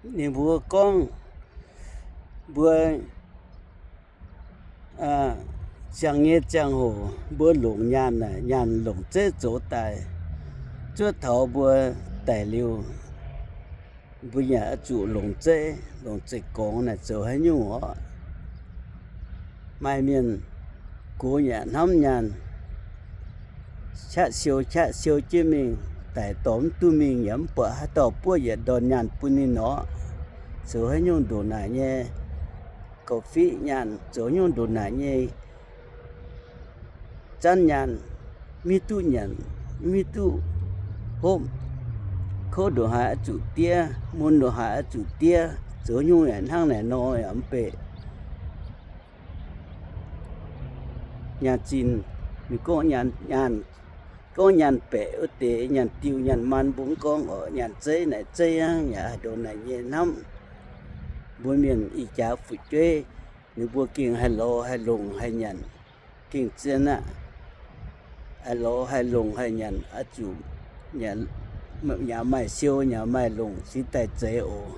Ninh mbuo gorngv, mbuo ziangh nyei ziangh hoc mbuo longc nyaanh naaic, nyaanh longc zeiv zoux daaih. Zuov taux mbuo daic liuz, mbuo yaac oix zuqc longc zeiv, longc zeiv-gorngx naaic zoux haaix nyungc orqc? Maaih mienh gox yaac hnamv nyaanh, qaqv siou qaqv siou jienv mingh, daic dorh mv duqv mingh yaac mv buatc haaix dauh buov yietc ndorn nyaanh bun ninh orqc. Zoux haaix nyungc ndongc naaic nyei gauh fiqv nyaanh, zoux haaix nyungc ndongc naaic nyei zanv nyaanh, mv hiuv duqv nyanc, mv hiuv duqv hopv. Kouv ndongc haaix oix zuqc diev, mun ndongc haaix oix zuqc diev, zoux haaix nyungc yaac hnangv naaic nor yaac mv bei. Nyaanh zinh, ninh gorngv nyaanh, gorngv nyaanh baeqc wuov deix, nyaanh diuh nyaanh maan mbuo mv gorngv oc. Nyaanh zeiv naaic zeiv hnangv, yaac haih ndongc naaic nyei hnamv. Mbuo mienh ih jaax fu'jueiv, ninh mbuo gengh haih lorz haih longc haih nyanc, gengh zien aqv. Haih lorz haih longc haih nyanc, oix zuqc nyanc maaih siou, nyanc maaih longc, cingx daaih zeiz oc.